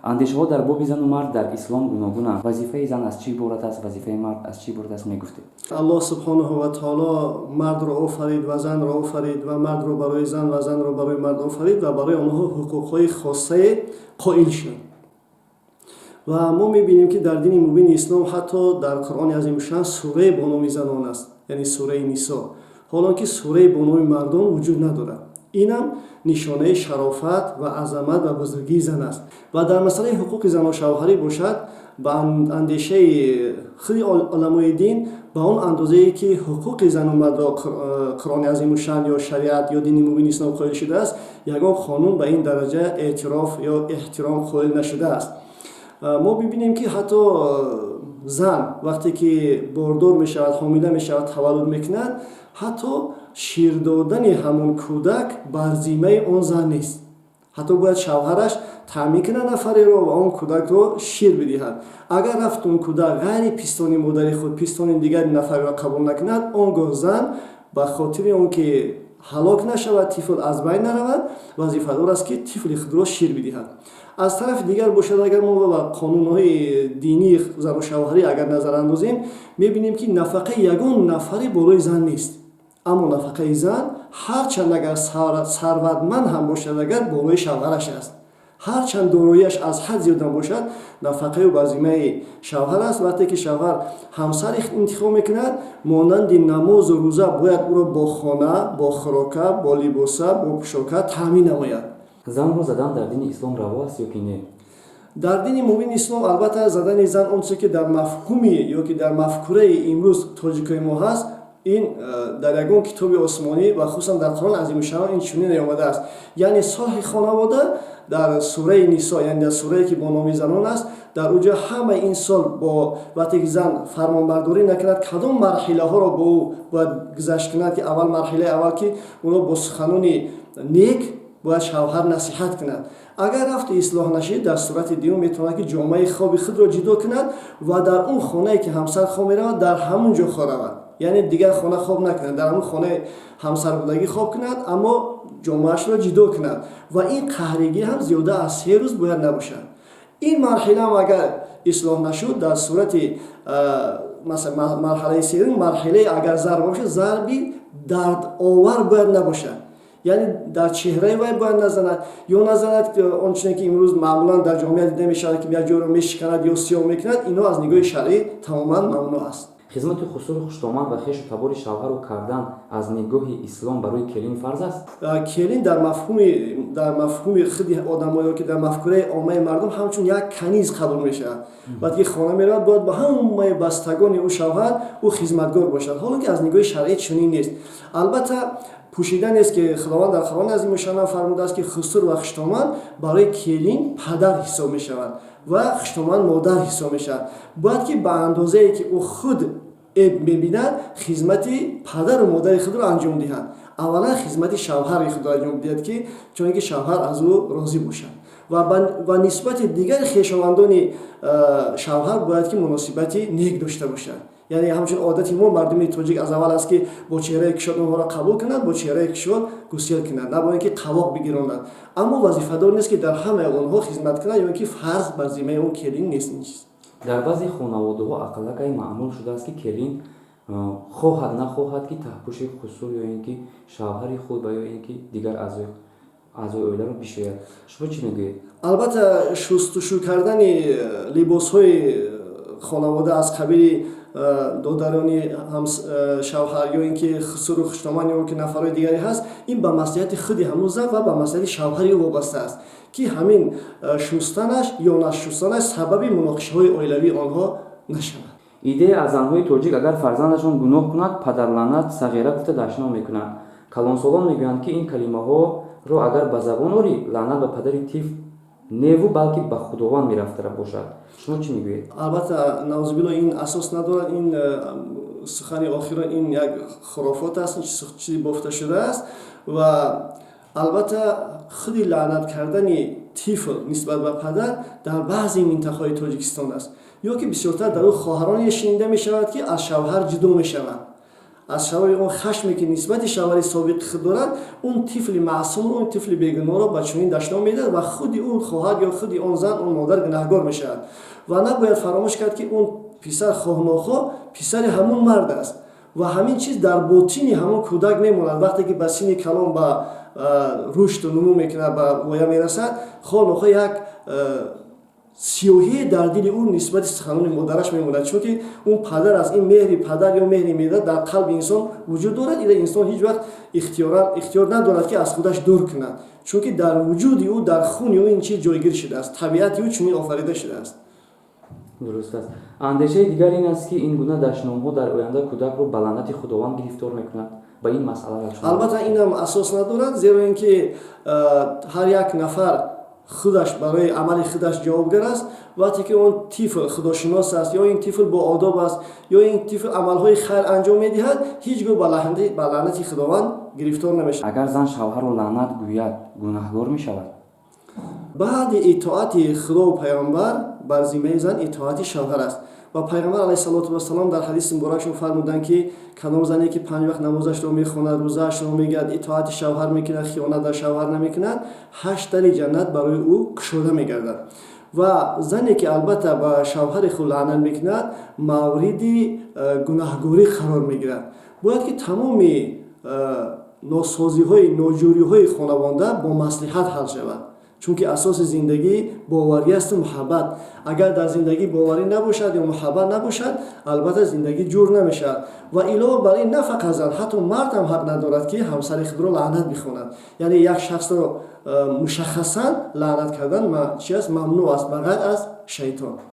Андешаҳо дар боби зану мард дар ислом гуногунанд. Вазифаи зан аз чӣ иборат аст, вазифаи мард аз чӣ иборат аст, мегуфтед? Аллоҳ субҳонаҳу ва таоло мардро офарид ва занро офарид ва мардро барои зан ва занро барои мард офарид ва барои онҳо ҳуқуқҳои хосае қоил шуд. Ва мо мебинем, ки дар дини мубини ислом, ҳатто дар Қуръони азимушшаън сурае бо номи занон аст, яъне сураи Нисо, ҳолон ки сурае бо номи мардон вуҷуд надорад. Инам нишонаи шарофат ва азамат ва бузургии зан аст. Ва дар масъалаи ҳуқуқи зану шавҳарӣ бошад, ба андешаи худи уламои дин, ба он андозае ки ҳуқуқи зану мардро Қуръони азимушшаън ё шариат ё дини мубини ислом қоил шудааст, ягон қонун ба ин дараҷа эътироф ё эҳтиром қоил нашудааст. Мо бибинем, ки ҳатто зан вақте ки бордор мешавад, ҳомила мешавад, таваллуд мекунад, ҳатто шир додани ҳамон кӯдак бар зиммаи он зан нест. Ҳатто бояд шавҳараш таъмин кунад нафареро ва он кӯдакро шир бидиҳад. Агар рафт, он кӯдак ғайри пистони модари худ пистони дигари нафареро қабул накунад, он гоҳ зан ба хотири он ки ҳалок нашавад, тифл аз байн наравад, вазифадор аст, ки тифли худро шир бидиҳад. Аз тарафи дигар бошад, агар мо ба қонунҳои динии зану шавҳарӣ агар назар андозем, мебинем, ки нафақаи ягон нафаре болои зан нест, аммо нафақаи зан, ҳарчанд агар сарватманд ҳам бошад, агар болои шавҳараш аст, ҳарчанд дороияш аз ҳад зиёдам бошад, нафақаи ӯ бар зиммаи шавҳар аст. Вақте ки шавҳар ҳамсар интихоб мекунад, монанди намозу рӯза бояд ӯро бо хона, бо хӯрока, бо либоса, бо пӯшока таъмин намояд. Занро задан дар дини ислом раво аст ё ки не? Дар дини мубини ислом, албатта, задани зан, он чизе ки дар мафҳуми ё ки дар мафкураи имрӯз тоҷикои мо ҳаст, ин дар ягон китоби осмонӣ ва хусусан дар Қуръон азимушшаън ин чунин наомадааст. Яъне солҳи хонавода дар сураи Нисо, яъне дар сурае ки бо номи занон аст, дар уҷо ҳама ин сол бо вақте ки зан фармонбардорӣ накунад, кадом марҳилаҳоро бо ӯ бояд гузашт кунад, ки аввал, марҳилаи аввал, ки ӯро бо суханони нек бояд шавҳар насиҳат кунад. Агар рафту ислоҳ нашид, дар сурати дуюм метавонад, ки ҷомаи хоби худро ҷудо кунад ва дар он хонае ки ҳамсар хоб меравад, дар ҳамон ҷо хоб равад, яъне дигар хона хоб накунад, дар ҳамон хонаи ҳамсарбудагӣ хоб кунад, аммо ҷомаашро ҷудо кунад ва ин қаҳригӣ ҳам зиёда аз 3 рӯз бояд набошад. Ин марҳилаам агар ислоҳ нашуд, дар сурати марҳалаи сеюм, марҳилаи агар зарба бошад, зарби дардовар бояд набошад, яъне дар чеҳраи вай бояд назанад ё назанад он чизе ки имрӯз маъмулан дар ҷомеа дида мешавад, ки як ҷойро мешиканад ё сиёҳ мекунад. Ино аз нигоҳи шаръӣ тамоман мамнӯъ аст. Хизмати хусуру хуштоман ва хешу табори шавҳарро кардан аз нигоҳи ислом барои келин фарз аст? Келин дар мафҳуми худи одамо ё ки дар мафкураи оммаи мардум ҳамчун як каниз қабул мешавад. Вақте ки хона меравад, бояд ба ҳамаи бастагони ӯ шавҳар ӯ хизматгор бошад, ҳоло ки аз нигоҳи шаръӣ чунин нест. Албатта, пӯшида нест, ки Худованд дар Қуръони азимушшаън фармудааст, ки хусур ва хуштоман барои келин падар ҳисоб мешавад ва хуштоман модар ҳисоб мешавад. Бояд ки ба андозае ки ӯ худ эб мебинад, хизмати падару модари худро анҷом диҳад. Аввалан хизмати шавҳари худро анҷом диҳад, ки чуне ки шавҳар аз ӯ розӣ бошад, ва нисбати дигари хешовандони шавҳар бояд ки муносибати нек дошта бошад. Яъне ҳамчун одати мо, мардуми тоҷик, аз аввал аст, ки бо чеҳраи кушод онҳоро қабул кунад, бо чеҳраи кушод гусел кунад, набояд ки қавоқ бигиронад. Аммо вазифадор нест, ки дар ҳамаи онҳо хизмат кунад ё ин ки фарз бар зиммаи он келин нест ин чиз. Дар баъзе хонаводаҳо ақаллакай маъмул шудааст, ки келин хоҳад нахоҳад, ки таҳпӯши хусур ё ин ки шавҳари худ ва ё ин ки дигар аъзои оиларо бишӯяд. Шумо чӣ мегӯед? Албатта, шустушӯ кардани либосҳои хонавода аз қабили додарони шавҳар ё ин ки хусуру хуштоман ё ки нафарҳои дигаре ҳаст, ин ба маслиҳати худи ҳамун зан ва ба маслиҳати шавҳари ӯ вобаста аст, ки ҳамин шустанаш ё нашустанаш сабаби муноқишаҳои оилавии онҳо нашавад. Идея аз занҳои тоҷик, агар фарзандашон гуноҳ кунад, падарлаънат, сағира гуфта дашном мекунанд. Калонсолон мегӯянд, ки ин калимаҳоро агар ба забон орӣ, лаънат ба падари тифл неву, балки ба Худованд мерафта бошад. Шумо чӣ мегӯед? Албатта, наузубилло, ин асос надорад. Ин сухани охиро, ин як хурофот аст, чизи бофта шудааст. Ва албатта, худи лаънат кардани тифл нисбат ба падар дар баъзе минтақаҳои Тоҷикистон аст ё ки бисёртар дар ӯ хоҳароне шунида мешавад, ки аз шавҳар ҷудо мешаванд. Аз сабаби он хашме, ки нисбати шавҳари собиқи худ дорад, он тифли маъсумро, он тифли бегуноҳро ба чунин дашном медиҳад ва худи ӯ хоҳар ё худи он зан, он модар гунаҳгор мешавад. Ва набояд фаромӯш кард, ки он писар хоҳ нохоҳ писари ҳамун мард аст ва ҳамин чиз дар ботини ҳамон кӯдак мемонад. Вақте ки ба синни калон, ба рушду нумӯ мекунад, ба воя мерасад, хоҳ нохоҳ як сиёҳие дар дили ӯ нисбати суханони модараш мемонад, чунки он падар аст. Ин меҳри падар ё меҳри модар дар қалби инсон вуҷуд дорад. Ила инсон ҳеҷ вақт ихтиёр надорад, ки аз худаш дур кунад, чунки дар вуҷуди ӯ, дар хуни ӯ ин чиз ҷойгир шудааст, табиати ӯ чунин офарида шудааст. Дуруст аст. Андешаи дигар ин аст, ки ин гуна дашномҳо дар оянда кӯдакро ба лаънати Худованд гирифтор мекунад. Ба ин масъала? Албатта, инам асос надорад, зеро ин ки ҳар як нафар худаш барои амали худаш ҷавобгар аст. Вақте ки он тифл худошинос аст ё ин тифл боодоб аст, ё ин тифл амалҳои хайр анҷом медиҳад, ҳеҷ гоҳ ба лаънати Худованд гирифтор намешавад. Агар зан шавҳарро лаънат гӯяд, гунаҳгор мешавад? Баъди итоати Худову Пайғамбар бар зиммаи зан итоати шавҳар аст. Ва Пайғамбар алайҳиссалоту вассалом дар ҳадиси муборакшон фармуданд, ки кадом зане ки панҷ вақт намозашро мехонад, рӯзаашро мегирад, итоати шавҳар мекунад, хиёнат дар шавҳар намекунад, ҳашт дари ҷаннат барои ӯ кушода мегардад. Ва зане ки албатта ба шавҳари худ лаънат мекунад, мавриди гунаҳгорӣ қарор мегирад. Бояд ки тамоми носозиҳои, ноҷӯриҳои хонавода бо маслиҳат ҳал шавад, чунки асоси зиндагӣ боварӣ асту муҳаббат. Агар дар зиндагӣ боварӣ набошад ё муҳаббат набошад, албатта, зиндагӣ ҷур намешавад. Ва илова бар ин, на фақат зан, ҳатто мард ҳам ҳақ надорад, ки ҳамсари худро лаънат бихонад. Яъне як шахсро мушаххасан лаънат кардан чи аст, мамнӯъ аст, ба ғайр аз шайтон.